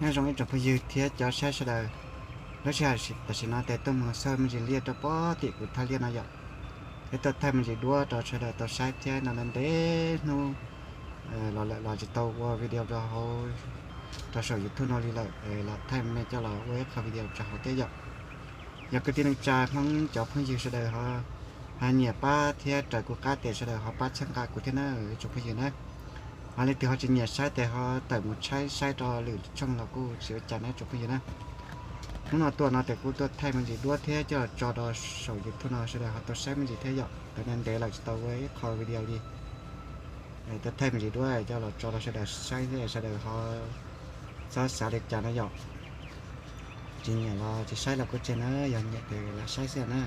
Nyob zoo ib tsoom phooj ywg thiab cov saib sawv daws, lub sij hawm tam sim no tes tuaj mus xauj me ntsis liaj rau pem tim kuv thaj liaj no yom, thiab tuaj thaij me ntsis duab rau sawv daws tau saib thiab no ntev hnub los lawm los tsis tau ua video rau hauv, rau saum YouTube no li lawm, los thaij me coj los ua ib qho video rau hauv thiab yom. Yog kwv tij neej tsa Hmoob cov phooj ywg sawv daws ho nyiam pab thiab raws kuv qab tes sawv daws ho pab txhawb nqa kuv thiab na ib tsoom phooj ywg na. Ho leej twg ho tsis nyiam saib tes ho tawm mus tshaib saib rau lwm tshooj los kuj tsis ua cas na tsoom phooj ywg na. Hnub no tuaj no tes kuj tuaj thaij me ntsis duab thiab coj los tso rau saum YouTube no sawv daws ho tau saib me ntsis thiab yom. Tam sim no ntev lawm tsis tau ua ib qho video li. Tuaj thaij me ntsis duab coj los tso rau sawv daws saib thiab sawv daws ho txhob xav li cas na yom. Tsis nyiam los tsis saib los kuj tseg na, yog nyiam tes lam saib xwb na.